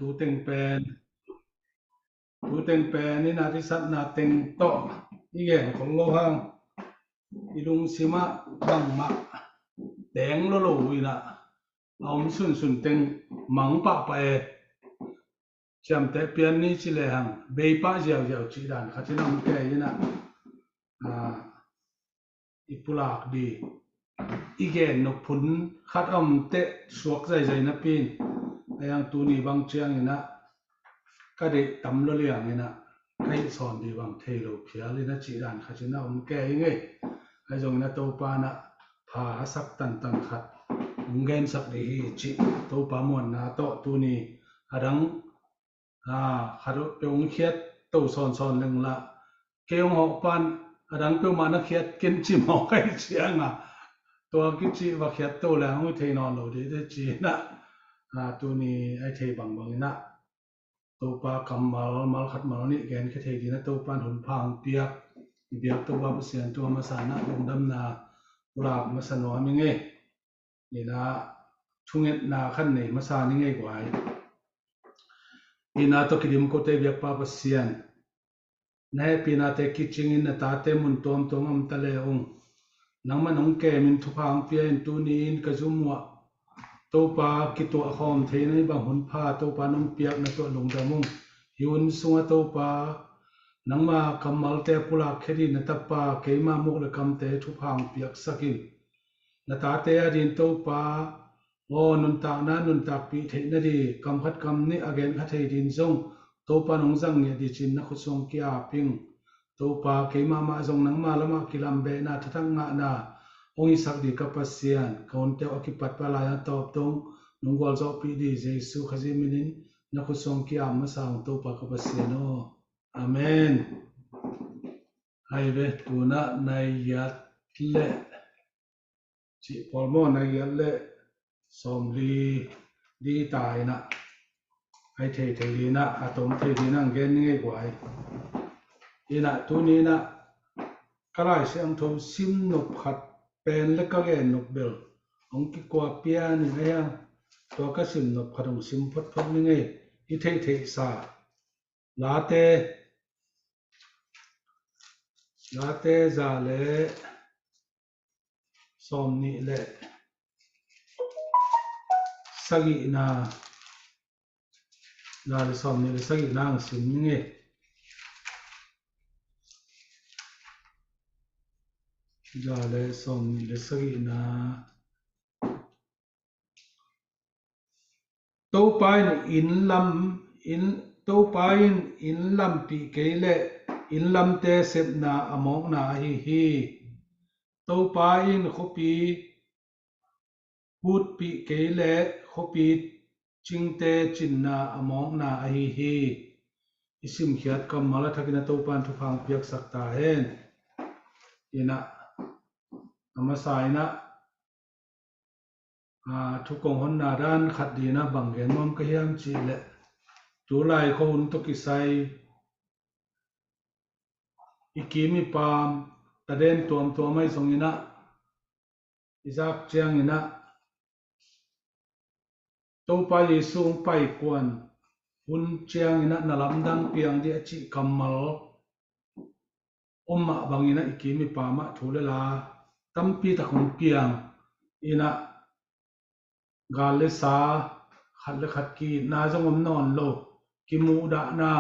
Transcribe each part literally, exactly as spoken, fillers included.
tu teng pen, tu teng pen in a thisatna teng tawh i gen khol lo hang, i lungsim ah bangmah teng lo lo in a, a om sunsun teng mang pahpah e. Ciamteh pian ni ci lehang bei pah ziauziau cih dan khat in a om kei in a, a, i pulak di, i gen nop phun khat a om teh suak zaizai napi in, a yang tuni bang ciang in a ka deih tam lo liang in a, ka hih sawn di bang thei lo phial in a cih dan khat in a om kei ing ei. Ahi zong in a Topa in a pha a sak tantan khat hong gensak di hi cih Topa muanna tawh tuni a dang, a, khat peuh hong khiat to sawnsawn leng lah, kei hong hawh pan a dang peuhmah na khiat ken ci mawk ahi ciang a, tua kici va khiat to leng hong hi thei nawn lo dih te ci in a, a, tuni ahi thei bangbang in a Topa kammal, mal khat mal nih genkhia thei ding a Topa in hun pha hong piak, i biak Topa Pasian tung a masa in a lungdamna pulak masa nuam ing ei. In a thungetna khat nei masa ning ei guai. In a tawh kidim kote biakpa Pasian, na hehpihnate kicingin na tate mun tuamtuam a om ta le ung. Nangmah nong kemin thupha hong pia in tuni in ka zum uah Topa kituah khawm theihna i bang hun pha Topa nong piakna tawh lungdam ung. Hi hun sungah Topa nangma kammalte a pulak khia dih na tapa keima muk le kamte thupha hong piaksak in. Na tate a din Topa aw nuntakna nuntakpih theihna di kam khat kam nih a genkha thei din zong Topa nong zang ngiat dih cin na khut suang ki-ap ing. Topa keimah mah zong nangma lamah kilambehna thathak ngahna hong hisak dih ka Pasian, ka hunte uh a kipat pa lai a tawp dong nong gualzawhpih dih Jesu Khazih minin na khut suang ki-ap masa ung Topa ka Pasian aw. Amen. Hai ve, tuna nai giat le cih pawl maw, nai giat le sawmli di ta in a, ai thei thei di in a, a tom thei di in a, ang gen ni ngei guai. In a tuni in a ka Lai Siangtho sim nop khat pen le ka gen nop bel hong kikua pian in a hiang, tua ka sim nop khat hong sim photphot ni ngei. I theihtheihsa Late, Late za le sawmnih le sagihna, za le sawmnih le sagihna ang sim ni ngei. Za le sawmnih le sagihna. Topa in inn lam, inn, Topa in inn lampih kei le inn lamte sepna a mawkna ahi hi. Topa in khuapi hutpih kei le khuapi cingte cinna a mawkna ahi hi. I simkhiat kammal a thakin a Topa in thupha hong piaksak ta hen. In a, a masa in a, a, thu kong honna dan khat ding a bang gen nuam ka hiam cih leh, tulai khuahun tawh kisai i kim i pam, taden tuamtuam ahi zongin a, i zak ciangin a, Topa Jesu hong paikuan hun ciangin a na lamdang piang dih a cih kammal om mah bangin a i kim i pam ah thu le la tampi tak hong piang in a, gal le sa, khat le khat ki-itna zong om nawn lo, kimuhdahna,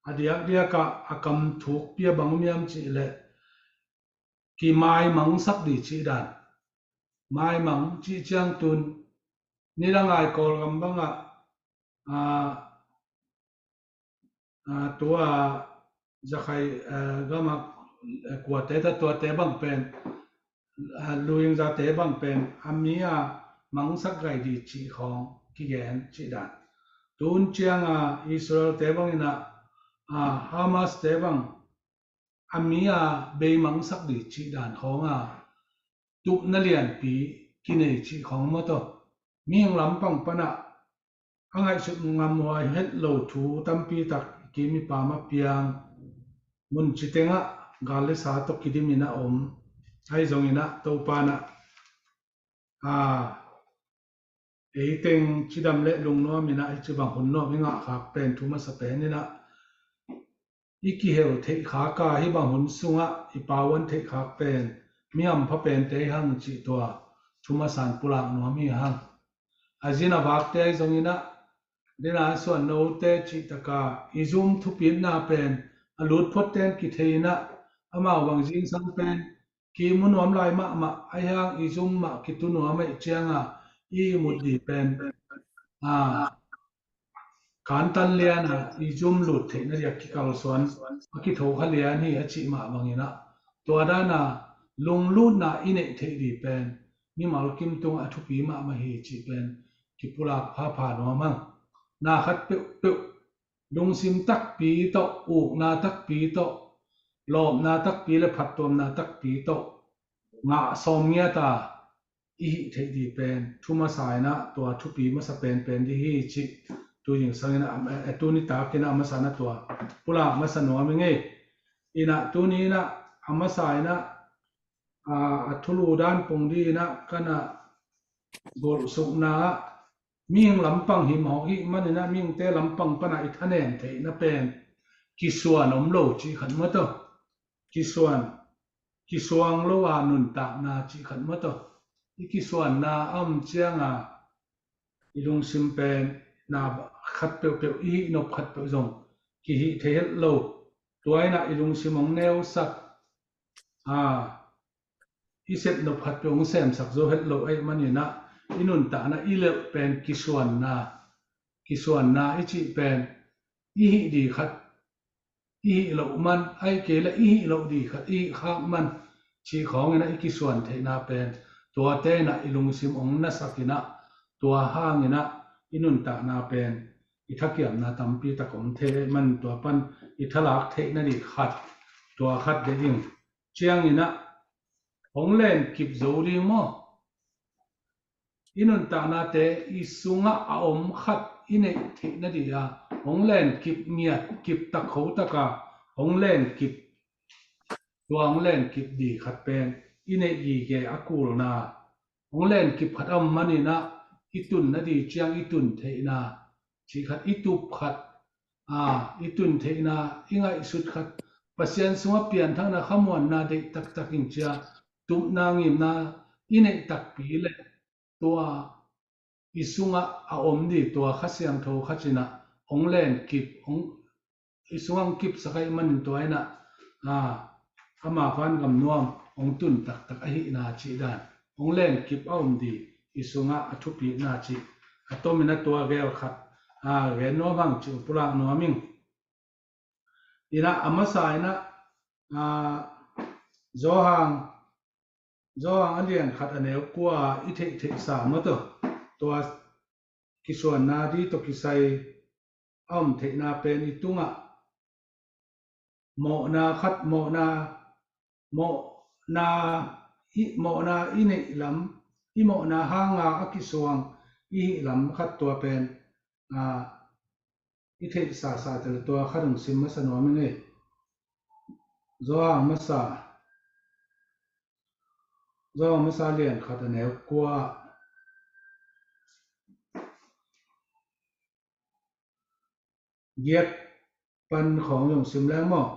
a diakdiak ah a kam thukpi a bang om hiam cih leh kimaimangsak dih cih dan. Maimang cih ciang tun nidang ai Kawlgam bangah, a, a, tua zakhai, a, gamah, a, kuate ta tuate bang pen, a, luingzate bang pen a mi a mangsak gai dih cih khawng kigen cih dan. Tun ciang a Israel te bangin a, a, Hamas te bang a mi a beimangsak dih cih dan khawng a tupna lianpi kinei cih khawng maw taw. Mihing lampang panah a ngaihsut ngamhuai het lo thu tampi tak i kim i pam a piang, mun citeng ah gal le sa tawh kidim in a om. Ahi zongin a Topa in a, a, Ei teng cidam le lungnuam in ah, hici bang hun nuam i ngah khak pen thu masa pen in ah, i kihel theih khak a, hih bang hun sungah i pauan theih khak pen mi hampha pente hi hang cih tua thu masa in pulak nuam hi hang. A zin a vakte ahi zongin ah, dena suan note cih taka i zum thupitna pen a lut phot ten kithei in ah, amau bang zingsang pen kimu nuam lai mahmah, ahi hang i zum mah kitu nuam ahih cianga i mut dih pen, a, kantan liana i zum lut theihna dia kikalsuan a kitho kha lian hi a cih mah bangin ah, tua dana lunglutna i neih theih dih pen mimal kim tungah a thupi mahmah hi cih pen kipulak phapha nuam hang. Na khat peuhpeuh, lungsim takpi tawh, ukna takpi tawh, lawpna takpi le phattuamna takpi tawh ngah sawm ngiat a i hih theih dih pen thu masa in ah tua thupi masa penpen dih hi cih tu zingsang in ah, eh, tuni takin ah a masa in ah tua pulak masa nuam ing ei. In ah tuni in ah a masa in ah, a, a thulu dan pung dih in ah ka na golhsukna ah, mihing lampang himhawk hih manin ah mihingte lampang pana i thanem theihna pen kisuan om lo cih khat maw taw. Kisuan, kisuang lo a nuntakna cih khat maw taw. I kisuanna a om cianga i lungsim pen na khat peuhpeuh, i hih nop khat peuh zong kihih thei het lo. Tua in ah i lungsim hong neusak, a, i sep nop khat peuh hong semsak zo het lo ahih manin ah i nuntakna i lelh pen kisuanna, kisuanna i cih pen i hih dih khat i hih loh man, ahih kei leh i hih loh dih khat i hih khak man cih khawngin ah i kisuan theihna pen tuate in ah i lungsim hong nasak in ah, tua hangin ah i nuntakna pen i thakiamna tampi tak om thei ahih man tua pan i thalak theihna dih khat, tua khat deih ing. Ciangin ah hong lenkip zo ding maw? I nuntaknate i sungah a om khat i neih theihna dih a, hong lenkip ngiat, kip tak kho taka hong lenkip, tua hong lenkip dih khat pen i neih gige a kulna. Hong lenkip khat a om manin ah i tunna dih ciang i tun theihna cih khat, i tup khat, a, i tun theihna, i ngaihsut khat, Pasian sungah pianthakna khamuanna deih taktak ing cia, tupna ngimna i neih takpi leh tua i sungah a om dih tua Kha Siangtho khat in ah hong lenkip, hong, i sungah hong kipsak ahih manin tua in ah, a, ama vangam nuam hong tun taktak ahihna cih dan, hong lenkip a om dih i sungah a thupitna cih a tomin ah tua gel khat, a, gen nuam hang cih pulak nuam ing. In ah a masa in ah, a, Johan, Johan a lian khat a neu kua i theihtheihsa maw taw, tua kisuanna dih tawh kisai a om theihna pen i tungah mawhna khat, mawhna, mawhna i, mawhna i neih lam, i mawhna hanga a kisuang i hih lam khat tua pen, a, i theihsasa tel tua khat hong sim masa nuam ing ei. Johan masa, Johan masa lian khat a neu kua, giat pan khawng zong sim leng maw?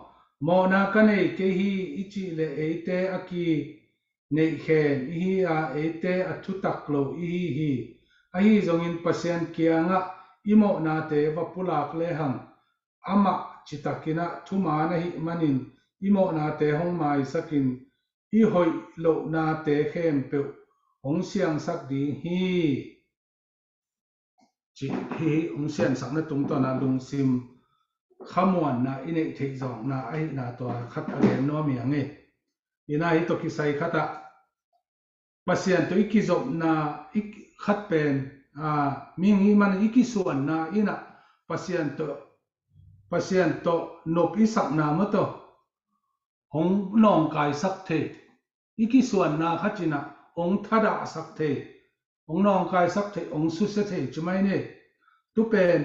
Mawhna ka nei kei hi i cih leh eite a kineihkhen i hi a, eite a thutak lo i hi hi. Ahi zongin Pasian kiangah i mawhnate va pulak lehang, amah citakin ah thuman ahih manin i mawhnate hong maisakin i hoih lohnate khempeuh hong siangsak ding hi. Cih hi, hong siansakna tungtawna lungsim khamuanna i neih theih zawkna ahihna tua khat a gen nuam hi hang ei. Ina hi tawh kisai khatah Pasian tawh i kizopna i khat pen, a, mihing i man i kisuanna in ah Pasian tawh, Pasian tawh nop i sakna maw taw hong nawngkaisak thei, i kisuanna khat in ah hong thadahsak thei, hong nawngkaisak thei, hong susia thei ci mai ni. Tu pen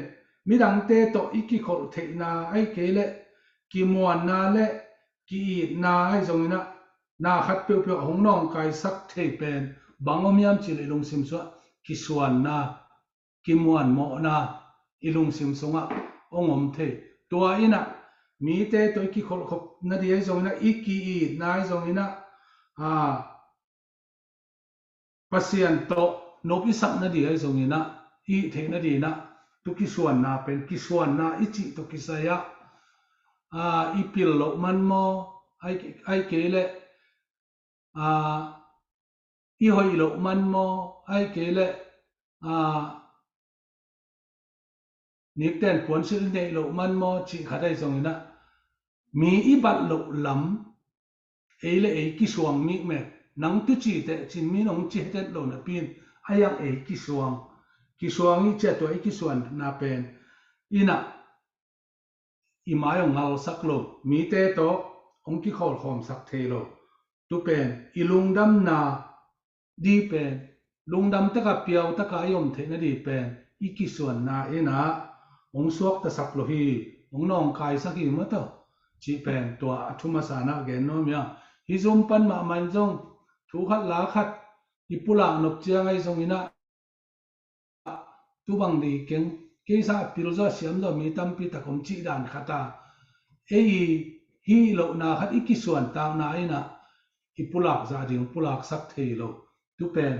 midangte tawh i kikholh theihna ahih kei leh kimuanna le ki-itna ahi zongin ah na khat peuhpeuh hong nawngkaisak thei pen bang om hiam cih leh lungsim sungah, kisuanna, kimuan mawhna i lungsim sungah hong om thei. Tua inah mite tawh i kikholhkhop nading ahi zonginah, i ki-itna ahi zonginah, aa, Pasian tawh nop i sak nading ahi zonginah, i theih nadinginah, tu kisuanna pen, kisuanna i cih tawh kisai-ah, aa, i pil loh man maw, ai, ai kei leh, aa, i hoih loh man maw, ai kei leh, aa, nikten puansilh i neih loh man maw, cih khat ahi zonginah, mi i bat loh lam, ei le ei kisuang mihmeh, nang tu ci teh cin min hong ci het lo napi-in, a iang ei kisuang, kisuang i cih a tua i kisuanna pen, inah i mai hong ngalsak lo, mite tawh hong kikholhkhawmsak thei lo. Tu pen i lungdamna ding pen, lungdam taka piau taka i om theih nading pen, i kisuanna inah hong suaktasak lo hi, hong nawngkaisak hi maw tawh, cih pen tua a thu masa-ah gen nuam hi a. Hih Zoom pan mahmah in zong thu khat la khat i pulak nop ciang ahi zonginah, tu bang ding keng, kei sa a pil zaw, a siam zaw mi tampi tak om cih dan khat a, ei i hih lohna khat i kisuantakna inah i pulak zah ding pulaksak thei lo. Tu pen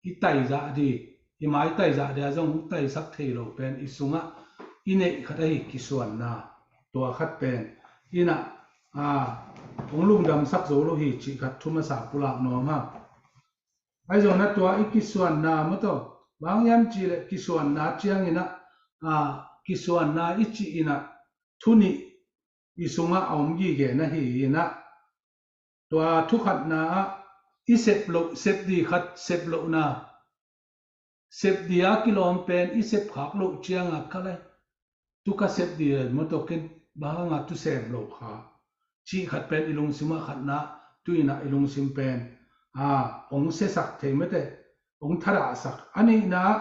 i tai zah ding, i mai tai zah ding a zong taisak thei lo pen i sungah i neih khat ahi kisuanna, tua khat pen inah, aa, hong lungdamsak zo lo hi cih khat thu masa pulak nuam hang. Ahi zongin a tua i kisuanna maw tawh, bang hiam cih leh kisuanna cianginah, aa, kisuanna i cih inah thu nih i sungah a om gige na hi inah, tua thu khatna ah i sep loh, sep ding khat sep lohna, sep ding a kilawm pen i sep khak loh ciangah, ka lai, tu ka sep ding maw tawh, ken bang hanga tu sem lo kha, cih khat pen i lungsim ah khatna, tu inah i lungsim pen, aa, hong siasak thei mete, hong thadahsak. A nihna ah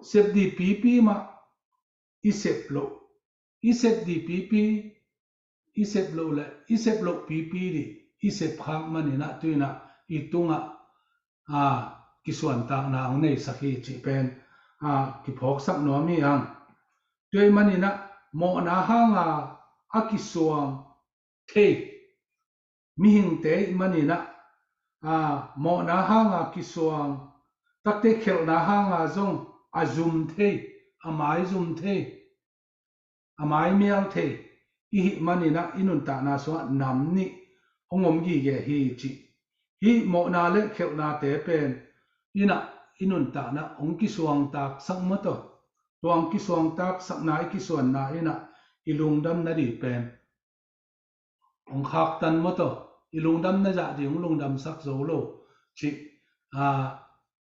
sep ding pipi mah i sep loh, i sep ding pipi, i sep loh le i sep loh pipi ding i sep khak maninah, tu inah i tungah, aa, kisuantakna hong neisak hi cih pen, aa, kiphawksak nuam hi hang. Tua ahih maninah mawhna hanga a kisuang thei mihingte ahih maninah, aa, mawhna hanga kisuang takte khelhna hanga zong a zum thei, a mai zum thei, a mai mial thei i hih maninah i nuntakna sungah nam nih hong om gige hi cih. Hih mawhna le khelhnate pen inah i nuntakna hong kisuangtaksak maw tawh, tua hong kisuangtaksakna i kisuanna inah i lungdam nading pen hong khaktan maw tawh, i lungdam na zah ding hong lungdamsak zo lo cih, aa,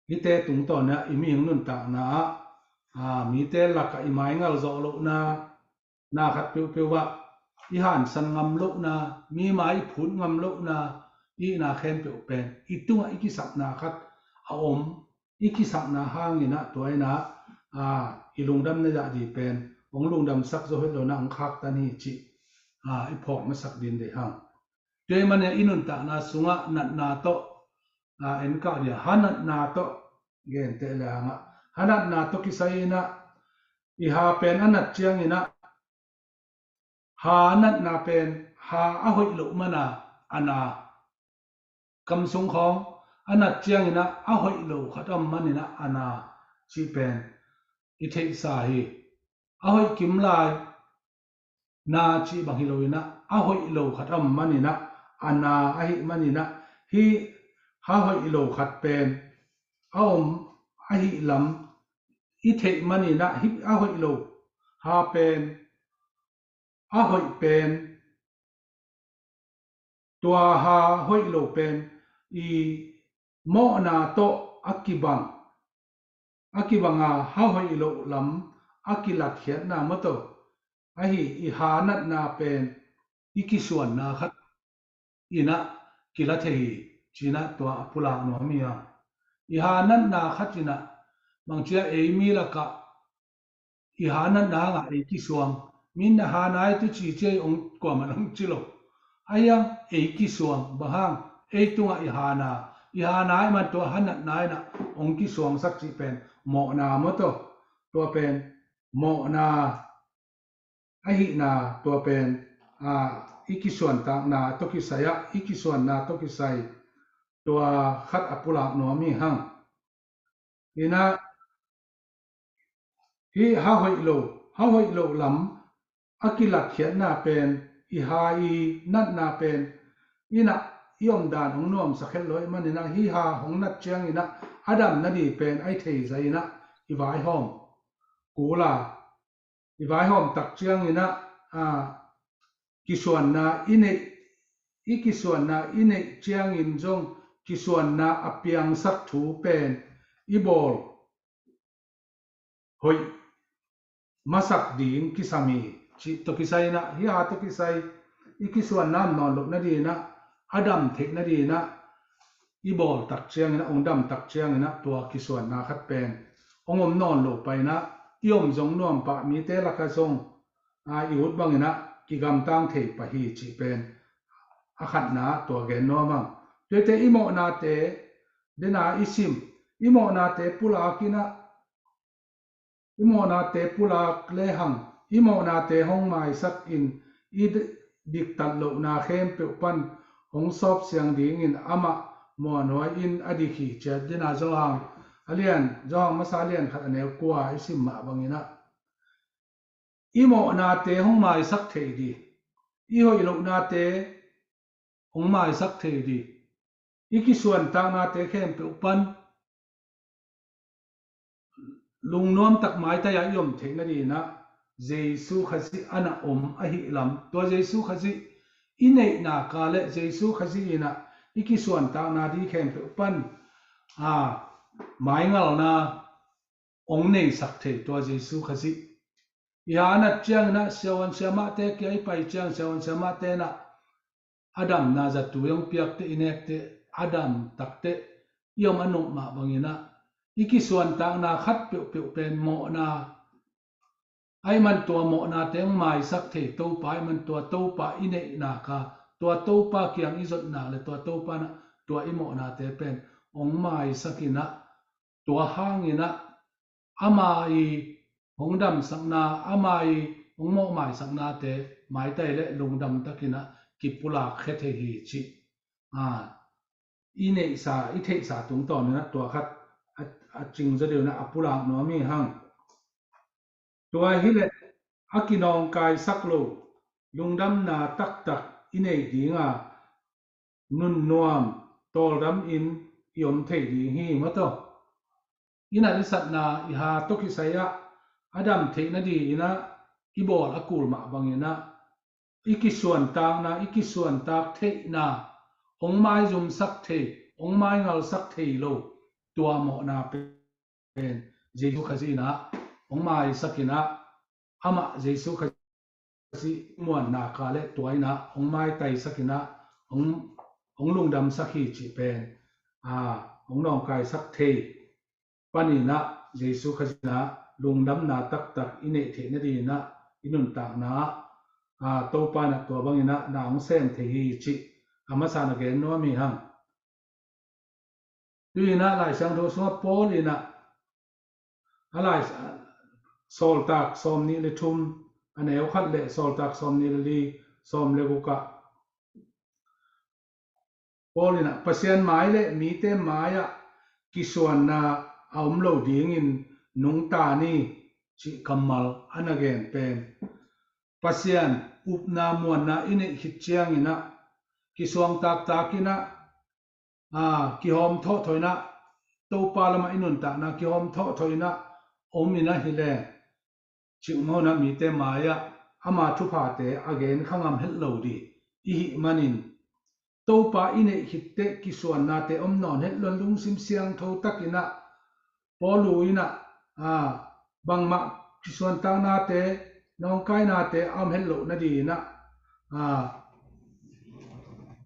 hihte tungtawn ah i mihing nuntakna ah, aa, mite lakah i maingal zawh lohna, na khat peuhpeuh ah i hansan ngam lohna, mi mai i phut ngam lohna, i hihna khempeuh pen i tungah i kisapna khat a om, i kisapna hanginah tua inah, aa, i lungdam na zah ding pen hong lungdamsak zo het lo inah hong khaktan hi cih, aa, i phawk masak ding deih hang. Tua ahih manin i nuntakna sungah natna tawh, aa, en kah dia, ha natna tawh genteh le hangah, ha natna tawh kisai inah i ha pen a nat cianginah, ha natna pen ha a hoih loh mana a na. Kam sung khawng a nat cianginah a hoih lo khat a om maninah a na cih pen i theihsa hi. A hoih kim lai na cih bang hi loinah a hoih lo khat a om maninah a na ahih maninah, hih ha hoih lo khat pen a om ahih lam i theih maninah, hih a hoih lo ha pen, a hoih pen, tua ha hoih lo pen i mawhna tawh a kibang, a kibanga ha hoih loh lam a kilatkhiatna maw tawh, ahi i ha natna pen i kisuanna khat inah kila thei hi, cinah tua a pulak nuam hi a. I ha natna khat inah bangcia ei mi lakah i ha natna hangah ei kisuang, min na ha nai tu ci ciai hong kuamah hong ci lo. Ahi a, ei kisuang, bang hang, ei tungah i ha na, i ha nai man tua ha natna inah hong kisuangsak cih pen mawhna maw tawh, tua pen mawhna ahihna, tua pen, a, i kisuantakna tawh kisai ah, i kisuanna tawh kisai, tua khat a pulak nuam hi hang. Inah, hih ha hoih lo, ha hoih lo lam a kilatkhiatna pen, i ha i natna pen, inah i omdan hong nuamsak het lo ahih maninah, hih ha hong nat cianginah a dam nading pen a i thei zahinah, i vaihawm kul a, i vaihawm tak cianginah, a, kisuanna i neih, i kisuanna i neih ciangin zong kisuanna a piangsak thu pen i bawl hoih masak ding kisam hi, cih tawh kisai inah, hih ha tawh kisai i kisuanna om nawn loh nadinah, a dam theih nadinah, i bawl tak cianginah, hong dam tak cianginah, tua kisuanna khat pen hong om nawn lo painah, i om zong nuam pah, mite lakah zong, a, i ut banginah kigamtang thei pah hi cih pen a khatna tua gen nuam hang. Tuate i mawhnate, dena i sim, i mawhnate pulakinah, i mawhnate pulak lehang, i mawhnate hong maisakin, i di-, diktat lohna khempeuh pan hong sawp siang dingin amah muanhuai in a dik hi, ciat dena Johan, a lian, Johan masa a lian khat a neu kua i sim mah banginah, i mawhnate hong maisak thei ding, i hoih lohnate hong maisak thei ding, i kisuantaknate khempeuh pan lungnuam tak maitai-a i om theih nadinah, Jesu Khazih a na om ahih lam, tua Jesu Khazih i neihna ka le Jesu Khazih inah i kisuantakna ding khempeuh pan, a, maingalna hong neisak thei tua Jesu Khazih. I ha a nat cianginah siavuan siamahte kia i pai ciang, siavuan siamahte inah a damna zatui hong piakte, i nekte, a dam takte i om a nop mah banginah, i kisuantakna khat peuhpeuh pen mawhna ahih man tua mawhnate hong maisak thei Topa ahih man tua Topa i neihna ka, tua Topa kiang i zotna le tua Topa inah tua i mawhnate pen hong maisakinah, tua hanginah ama i hong damsakna, ama i hong mawhmaisaknate maitai le lungdam takinah kipulak khia thei hi cih, a, i neihsa, i theihsa tungtawninah tua khat a, a cingzaw deuhinah a pulak nuam hi hang. Tua hileh a kinawngkaisak lo lungdamna taktak i neih dinga, nunnuam tawldam in i om thei ding hi, maw taw. I nat i satna, i ha tawh kisai-ah a dam theih nadinginah i bawl a kul mah banginah, i kisuantakna, i kisuantak theihna, hong maizumsak thei, hong maingalsak thei lo tua mawhna pen Jesu Khazih inah hong maisakinah, amah Jesu Khazih muanna ka le tua inah hong maitaisakinah, hong, hong lungdamsak hi cih pen, a, hong nawngkaisak thei paninah, Jesu Khazih inah lungdamna taktak i neih theih nadinginah i nuntakna, a, Topa inah tua banginah na hong sem thei hi cih a masa na gen nuam hi hang. Tuinah Lai Siangtho sungah Paul inah a lai, Sawltak sawmnih le thum a neu khat le Sawltak sawmnih le li, sawm le gukah Paul inah Pasian mai le mite mai-ah kisuanna a om lo dingin nungta ni cih kammal a na gen pen, Pasian upna muanna i neih khit cianginah kisuang taktakinah, a, kihawm thawhthaw inah, Topa lamah i nuntakna kihawm thawhthaw inah om inah hileh, cikmah hunah mite mai-ah ama thuphate a gen kha ngam het lo ding i hih manin, Topa i neih khitteh kisuannate om nawn het lo-in lungsim siangtho takinah Paul inah, a, bangmah kisuantaknate, nawngkainate a om het loh nadinginah, a,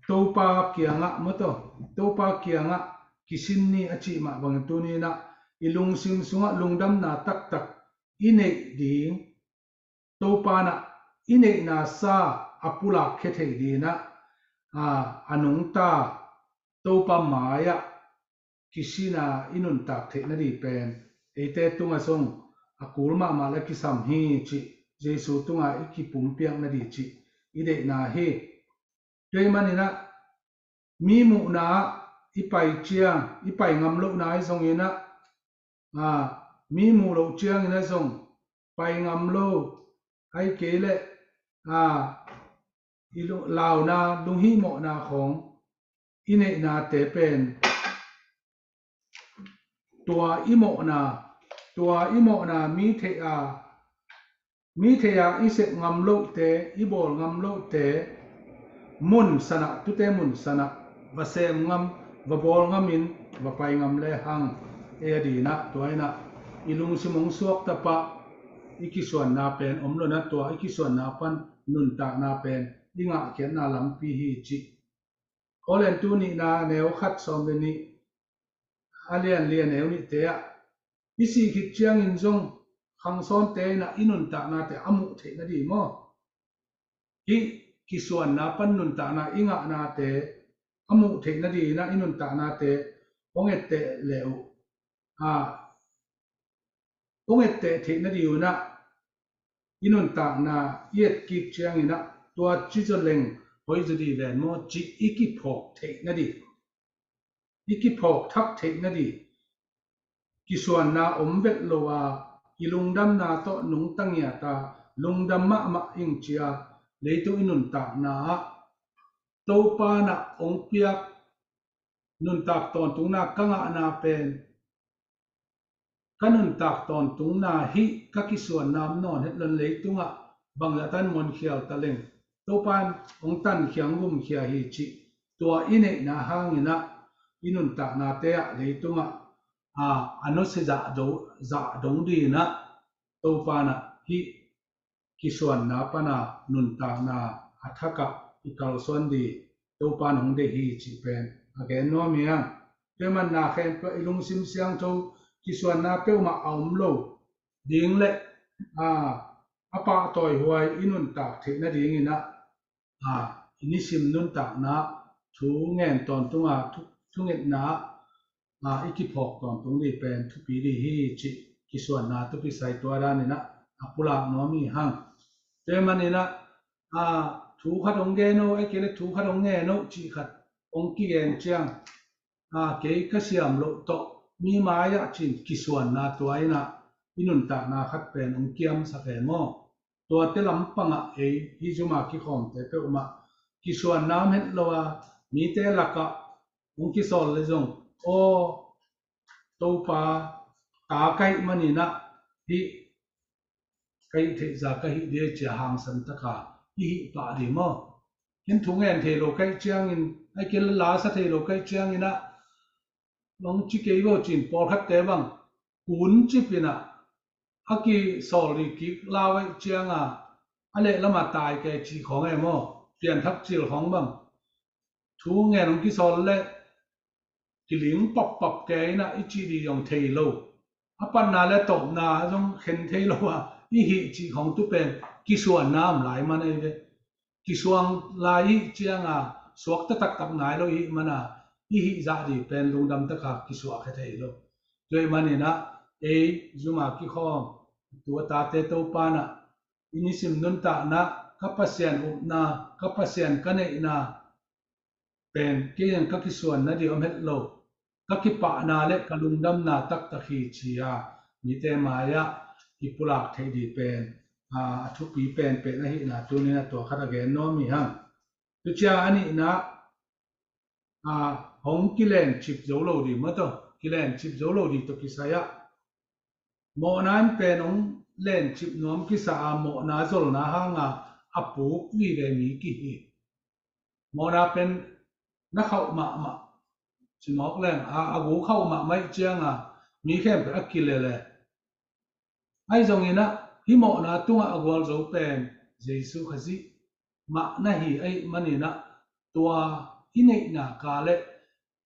Topa kiangah, maw taw, Topa kiangah kisin ni a cih mah bangin tuninah i lungsim sungah lungdamna taktak i neih ding, Topa inah i neihna sa a pulak khia thei dinginah, a, a nungta Topa mai-ah kisina i nuntak theih nading pen eite tungah zong a kul mahmah le kisam hi cih Jesu tungah i kipumpiak nading cih i deihna hi. Tua ahih maninah mi muhna ah i pai ciang, i pai ngam lohna ahi zonginah, a, mi muh loh cianginah zong pai ngam lo, ahih kei leh, a, i lu-, launa, lunghihmawhna khawng i neihnate pen tua i mawhna, tua i mawhna mi theih a, mi theih a i sep ngam lohte, i bawl ngam lohte, mun sanah, tute mun sanah va sem ngam, va bawl ngamin va pai ngam lehang, ei a dinah, tua inah i lungsim hong suakta pah, i kisuanna pen om lonah, tua i kisuanna pan nuntakna pen i ngahkhiatna lampi hi cih. Korintu nihna neu khat sawm le nih, a lian li a neu nihte ah, i sih khit ciangin zong khangsawnte inah i nuntaknate a muh theih nading maw? Hih kisuanna pan nuntakna i ngahnate a muh theih nadinginah i nuntaknate hong etteh leh uh, a, hong etteh theih nadingunah i nuntakna i etkik cianginah tua ci zaw leng hoih zaw ding ven maw cih i kiphawk theih nading, i kiphawk thak theih nading. Kisuanna om vet lo a, i lungdamna tawh nungta ngiat a, lungdam mahmah ing ci a, leitung i nuntakna ah Topa nah hong piak nuntak tawntungna ka ngahna pen, ka nuntak tawntungna hih ka kisuanna om nawn het lon, leitungah bangzah tan muankhial ta leng Topa in hong tankhia hong gumkhia hi cih tua i neihna hanginah i nuntaknate ah leitungah, a, a nusia zah do-, zah dong dinginah Topa nah hih kisuanna pana nuntakna a thakah i kalsuan ding Topa in hong deih hi cih pen a gen nuam hi hang. Tua ahih manin na khempeuh i lungsim siangtho, kisuanna peuhmah a om lo ding le, a, a pahtawi huai i nuntak theih nadinginah, a, i nisim nuntakna thu ngen tawntunga thu, thungetna, a, i kiphawk tawntung ding pen thupi ding hi cih kisuanna thupi sai tua daninah a pulak nuam hi hang. Tua ahih maninah, a, thu khat hong gen o, ahih kei leh thu khat hong ngen o cih khat hong kigen ciang, a, kei ka siam loh tawh mi mai-ah cin kisuanna tua inah i nuntakna khat pen hong kiamsak e maw? Tuate lampangah ei hih zuma kikhawmte peuhmah kisuanna om het lo a, mite lakah hong kisawl le zong, aw, Topa, ta ka hih maninah hih ka hih theih zah ka hih ding cia hangsan taka i hih pah ding maw? Ken thu ngen thei lo ka hih ciangin, ahih kei leh la sa thei lo ka hih cianginah hong ci kei vo cin pawlkhatte bang kun cipinah a kisawl ding kik lau ahih cianga a lehlamah tai kei cih khawng e maw? Pianthak cil khawng bang thu ngen hong kisawl leh kiling pappap kei inah i cih ding zong thei lo, a patna le tawpna zong khen thei lo a i hih cih khawng tu pen kisuanna om lai man ahi ve. Kisuang lai i hih cianga suakta taktak nai lo i hih mana i hih zah ding pen lungdam taka kisuahkhia thei lo. Tua ahih maninah ei zuma kikhawm tu a tate Topa nah i nisim nuntakna, ka Pasian upna, ka Pasian ka neihna pen kei in ka kisuan nading om het lo, ka kipahna le ka lungdamna taktak hi ci a, mite mai-ah i pulak theih ding pen, a, a thupi penpen ahihna tuninah tua khat a gen nuam hi hang. Tucia a nihna, a, hong kilencip zo lo ding maw tawh, kilencip zo lo ding tawh kisai-ah mawhna in pen hong lencip nuam kisa a, mawhna zolna hanga a puk vive mi kihi. Mawhna pen na khauh mahmah, ci mawk leng a, a gu khauh mahmah ih cianga mi khempeuh a kilele. Ahi zonginah hih mawhna tungah a gualzo pen Jesu Khazih mah na hi ahih maninah tua i neihna ka le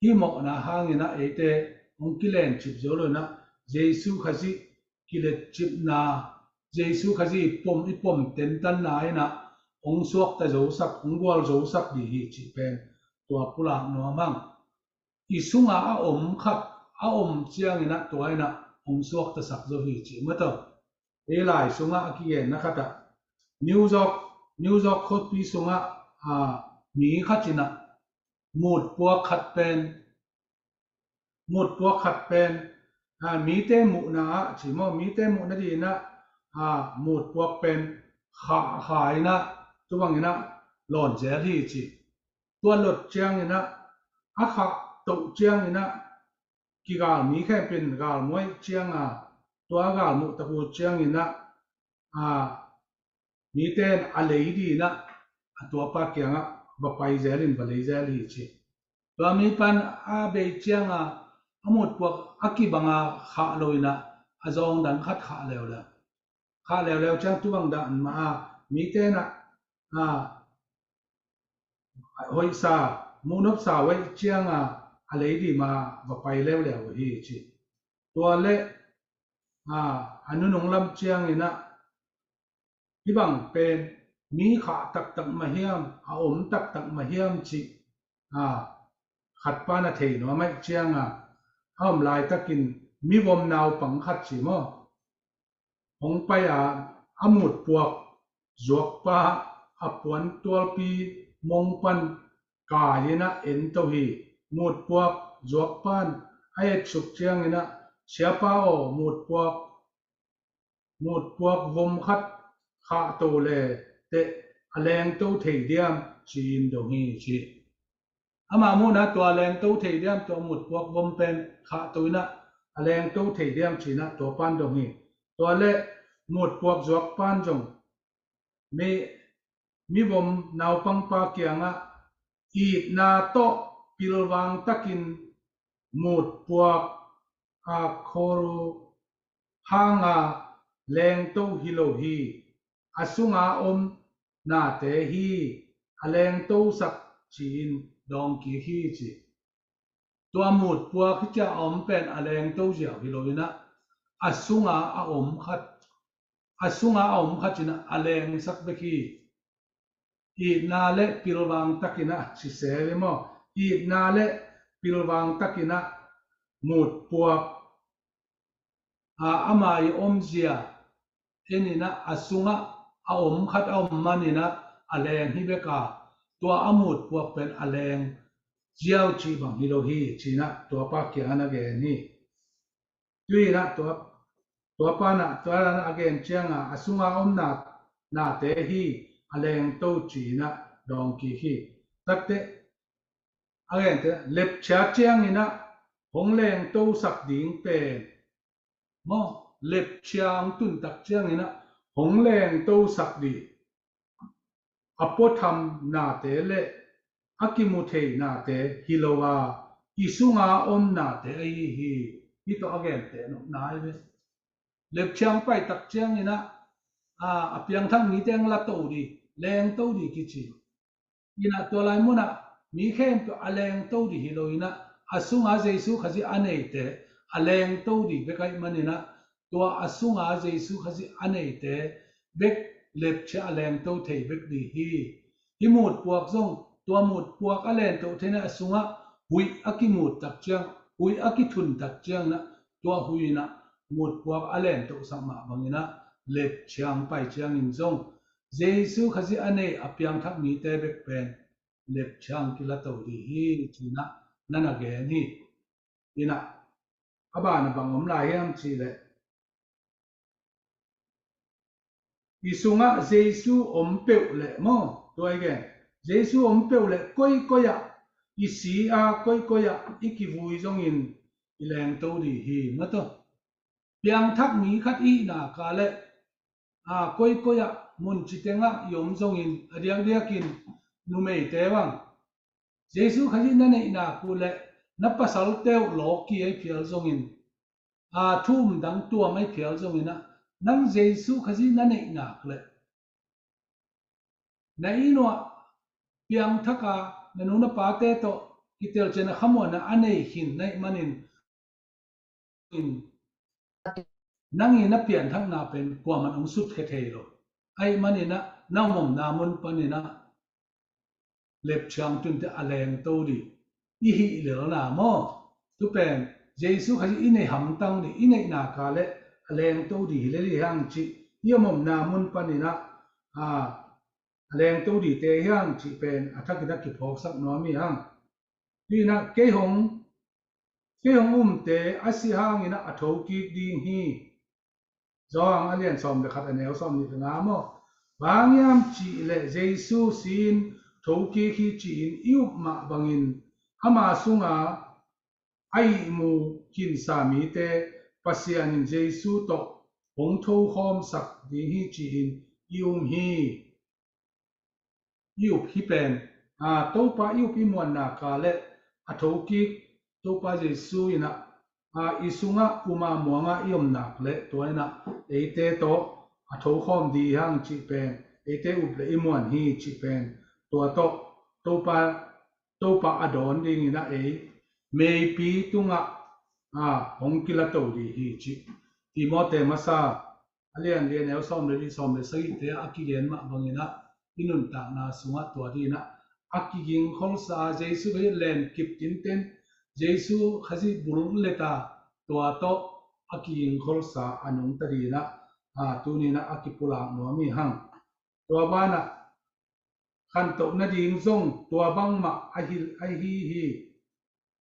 hih mawhna hanginah eite hong kilencip zo lo inah Jesu Khazih kiletcipna, Jesu Khazih pom, i pom tentanna inah hong suakta zosak, hong gualzosak ding hi cih pen tua pulak nuam hang. I sunga a om khat a om cianginah tua inah hong suaktasak zo hi cih maw tawh. ei lai sungah a kigenna khatah New York, New York khuapi sungah a, mi khat inah mutpuak khat pen mutpuak khat pen a, mite muhna ah ci maw, mite muhna dinah a, mutpuak pen khah, khah inah tubang inah lawn zel hi ci. Tua lot cianginah a khah toh cianginah kigal mi khempeuh in galmuai cianga tua galmuh taku cianginah a, mite in a lei dinah a tuapa kiangah va pai zelin va lei zel hi ci. Tua mi pan a bei cianga a mutpuak a kibanga khah lo inah a zawng dang khat khah leuleu. Khah leuleu ciang tubang dah an mah a mite inah a, hoihsa muhnopsa hoih cianga a lei dima va pai leuleu hi ci. Tua le a, a nunung lam cianginah hibang pen mi khah taktak mahiam, a om taktak mahiam cih a, khat pan a thei nuam aih cianga a om laitakin mivom naupang khat ci maw, hong pai a, a mutpuak zuakpa a puan tualpi mong pan kai inah en to hi. Mutpuak zuakpan a etsuk cianginah, "Siapa aw, mutpuak mutpuak vom khat khah to le teh a lengto thei diam?" ci-in dong hi ci. Ama muhna tua lengto thei diam, tua mutpuak vom pen khah to inah a lengto thei diam ci-inah tua pan dong hi. Tua le mutpuak zuak pan zong mi, mivom naupangpa kiangah, "Itna tawh pilvang takin mutpuak a khol hanga lengto hi lo hi, a sunga om nate hi a lengtosak," ci-in dawng kik hi ci. Tua mutpuak hi cia a om pen a lengto ziau hi lo inah a sunga a om khat, a sunga a om khat inah a lengsak bek hi. Itna le pilvang takinah ci sel i maw, itna le pilvang takinah mutpuak a, ama i omzia en inah a sungah a om khat a om maninah a leng hi bek a, tua a mutpuak pen a leng ziau cih bang hi lo hi ci-inah tuapa kiangah a gen hi. Tuinah tua, tua panah tua a gen cianga a sunga om na, nate hi a lengto ci-inah dawng kik hi. Takteh a gente lepchia cianginah hong lengtosak ding pen maw, lepchia hong tuntak cianginah hong lengtosak dih a puatham nate le a kimu thei nate hi lo a, i sunga om nate ahi hi. Hih tawh a gente nopna hi ve. Lepchia hong paitak cianginah a, a piangthak mite hong lato dih, lengto dih kici. Inah tua lai munah mi khempeuh a lengto dih hi lo inah a sunga Jesu Khazih a neite a lengto dih bek ahih maninah tua a sunga Jesu Khazih a neite bek lepchia a lengto thei bek dih hi. Hih mutpuak zong tua mutpuak a lengto thei inah a sungah huih a kimut tak ciang, huih a kithun tak cianginah tua huih inah mutpuak a lengtosak mah banginah lepchia hong pai ciangin zong Jesu Khazih a nei a piangthak mite bek pen lepchia hong kilato dih hi ci-inah na na gen hi. Inah a ban a bang om lai hiam cihleh i sungah Jesu om peuh leh maw, tua i gen, Jesu om peuh leh koikoi ah i si a, koikoi ah i kivui zongin i lengto dih hi, maw tawh. Piangthak mi khat i hih nak leh a, koikoi ah mun ci tengah i om zongin a diakdiakin numeite bang Jesu Khazih na neih nak uh leh na pasalte uh lawki ahi phial zongin a, thu um dang tuam ahi phial zonginah nang Jesu Khazih na neih nak leh na inn uah piangthak a na nu na pate tawh kitelcian a khamuanna a nei khin na hih manin in nang i na pianthakna pen kuaman hong sutkhia thei lo. Ahih maninah na omomna mun paninah lepchia hong tunte a lengto dih i hih lelna maw? Tu pen Jesu Khazih i nei hamtang dih, i neih nak leh a lengto ding hi lel hi hang cih, i om omna mun panin ah, a, a lengto dingte hi hang cih pen a thakin a kiphawksak nuam hi hang. Tuin ah kei hong, kei hong umte a si hangin ah a thokik ding hi. Johan a lian sawm le khat a neu sawm nih le nga maw. Bang hang hiam cih leh Jesu si-in thokik hi ci-in i up mah bangin ama sunga a ihmu khinsa mite Pasian in Jesu tawh hong thokhawmsak ding hi ci-in i um hi. I up hi pen, a, Topa i up i muanna ka le a thokik Topa Jesu in ah, a, i sungah uma muanga i om nak le tua in ah eite tawh a thokhawm ding hi hang cih pen, eite up le i muan hi cih pen, tua tawh Topa, Topa a dawn dingin ah ei meipi tungah, a, hong kilato ding hi cih Timote masa a lian li a neu sawm le li, sawm le sagihte a kigen mah bangin ah i nuntakna sungah tua dingin ah a kigingkholsa, Jesu Khazih len kip tinten, Jesu Khazih bul leta tua tawh a kigingkholsa a nungta dingin ah, a, tunin ah a kipulak nuam hi hang. Tua banah khantoh nading zong tua bangmah ahi, ahi hi.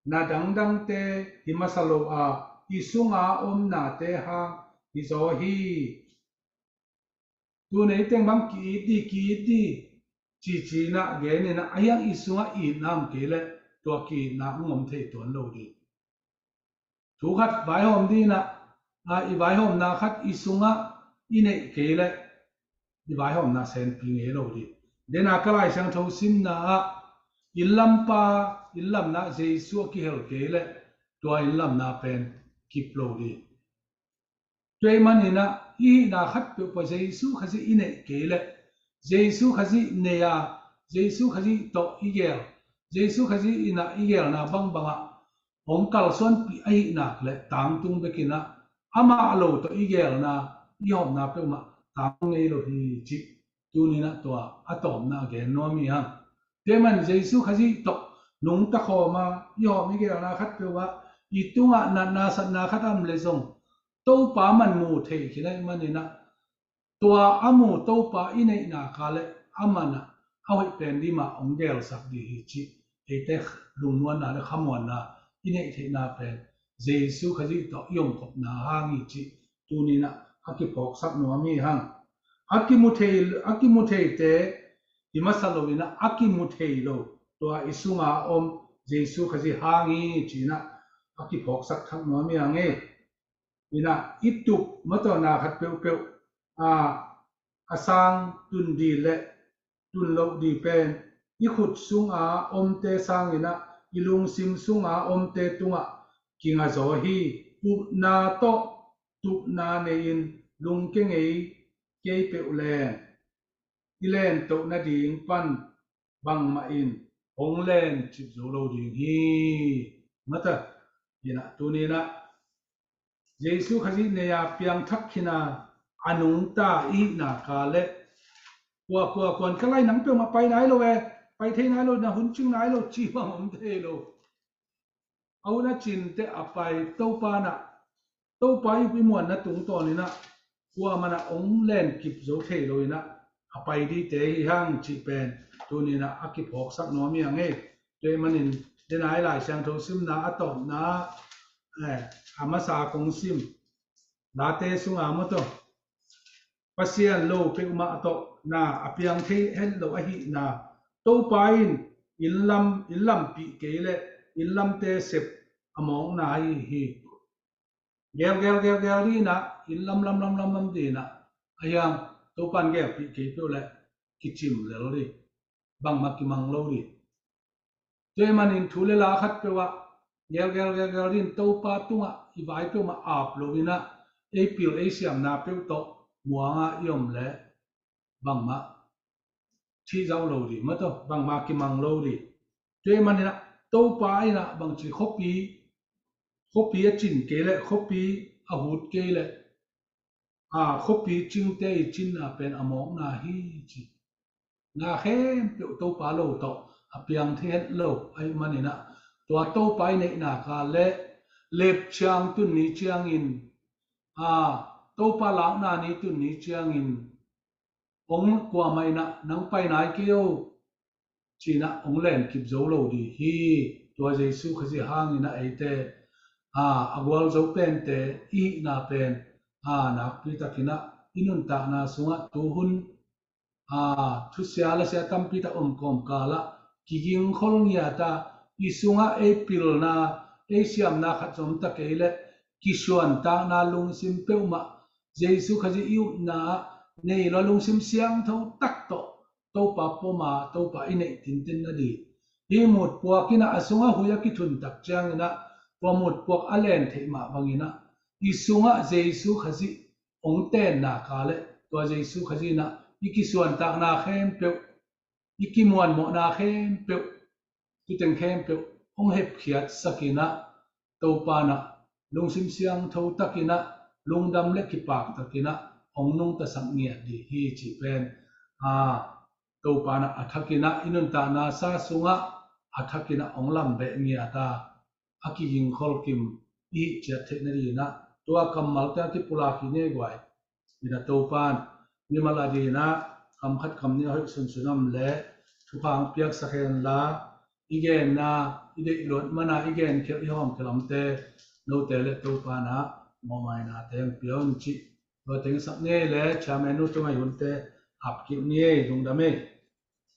Na dangdangte hi masa lo a, i sunga om nate hang hi zaw hi. Tu neiteng bang ki-it dih, ki-it dih, cici na gen in ah, a hiang i sungah itna om kei leh tua ki-itna hong om thei tuan lo dih. Thu khat vaihawm dih in ah, a, i vaihawmna khat i sungah i neih kei leh i vaihawmna senpi ngei lo dih. Dena ka Lai Siangtho simna ah, inn lampa, inn lamna Jesu a kihel kei leh tua inn lamna pen kip lo dih. Tua ahih manin ah i hihna khat peuhpeuh Jesu Khazih i neih kei leh, Jesu Khazih nei a, Jesu Khazih tawh i gel, Jesu Khazih in ah i gelna bangbangah hong kalsuanpih ahih nak leh tangtung bekin ah, amah lo tawh i gelna, i hawmna peuhmah tangtung ngei lo hi cih tunin ah tua a tawpna a gen nuam hi hang. Tua ahih manin Jesu Khazih tawh nungta khawm a, i hawm i gelna khat peuh ah i tungah natna satna khat a om leh zong Topa man mu thei khin ahih manin ah, tua a mu Topa i neihna ka leh aman ah a hoih pen dih mah hong gelsak dih hi cih eite lungmuanna le khamuanna i neih theihna pen Jesu Khazih tawh i omkhopna hang hi cih tunin ah a kiphawksak nuam hi hang. A kimu thei, a kimu theite hi masa lo in ah a kimu thei lo, tua i sunga om Jesu Khazih hang hi ci-in ah a kiphawksak thak nuam hi hang e. In ah i tup mawtawna khat peuhpeuh, a, a sang tun dih le tun loh dih pen i khut sunga omte sangin ah i lungsim sunga omte tungah kinga zaw hi. Upna tawh tupna nei-in lungke ngei kei peuh leng i lentoh nading pan bangmah in hong lencip zo lo ding hi. Mata, in ah tunin ah Jesu Khazih nei a piangthak khin a, a nungta i hihna ka leh, kua kua kuan ka lai nang peuhmah pai nai lo e, pai thei nai lo, na hun cing nai lo ci bang om thei lo. A hun a cin teh a pai, Topa in ah, Topa i up i muanna tungtawn in ah kuamah in ah hong lenkip zo thei lo in ah a pai dihte hi hang cih pen tunin ah a kiphawksak nuam hi hang e. Tua ahih manin dena i Lai Siangtho simna a tawpna, eh, a masa kong sim Late sunga maw tawh, Pasian lo peuhmah tawh na a piang thei het lo ahihna, Topa in inn lam, inn lampih kei leh inn lamte sep a mawkna ahi hi. Gel gel gel gel dih in ah, inn lam lam lam lam lam dih in ah, a hiang Topa in gelpih kei peuh leh kicim lel dih, bangmah kimang lo dih. Tua ahih manin thu le la khat peuh ah gel gel gel gel dih in, Topa tungah i vai peuhmah ap lo in ah, ei pil ei siamna peuh tawh muang a i om leh bangmah thih zau lo dih, maw tawh bangmah kimang lo dih. Tua ahih manin ah Topa in ah bangci khuapi, khuapi a cin kei leh, khuapi a hut kei leh, a, khuapi cingte i cinna pen a mawkna hi ci. Na khempeuh Topa lo tawh a piang thei het lo ahih manin ah, tua Topa i neihna ka leh lepciang tun ni ciangin, a, Topa lakna ni tun ni ciangin hong kuamah inah nang pai nai kei o cinah hong len kip zo lo dih hi. Tua Jesu Khazih hangin ah eite a gualzo pente i hihna pen a nakpi takinah i nuntakna sungah tuhun a thusia lasia tampi tak om kawmkalah kigingkhol ngiata i sungah ei pilna ei siamna khat zom ta kei leh kisuantakna lungsim peuhmah Jesu Khazih i upna ah nei lo lungsim siangtho tak tawh Topa poma Topa i neih tintin na dih. Hih mutpuak inah a sungah hui a kithun tak cianginah tua mutpuak a len theih mah banginah i sungah Jesu Khazih hong tenna ka leh tua Jesu Khazih inah i kisuantakna khempeuh i kimuanmawhna khempeuh tuteng khempeuh hong hepkhiatsak inah Topa inah lungsim siangtho takinah lungdam le kipak takinah hong nungtasak ngiat dih hi cih pen a Topa inah a thakinah i nuntakna sa sungah a thakinah hong lambeh ngiata a kigingkhol kim i hih ciat theih nadinah tua kammalte a kipulak hi ne guai. Inah Topan mimal a dinah kam khat kam nih a hoih sunsun om le thupha hong piaksak henla i genna i deih luat mana i genkhialh i hawmkhialh omte note le Topa inah mawhmaina teng pia un cih tua tengsak ni ei le chairman nu tungai hunte apkik ni ei. Lungdam ei.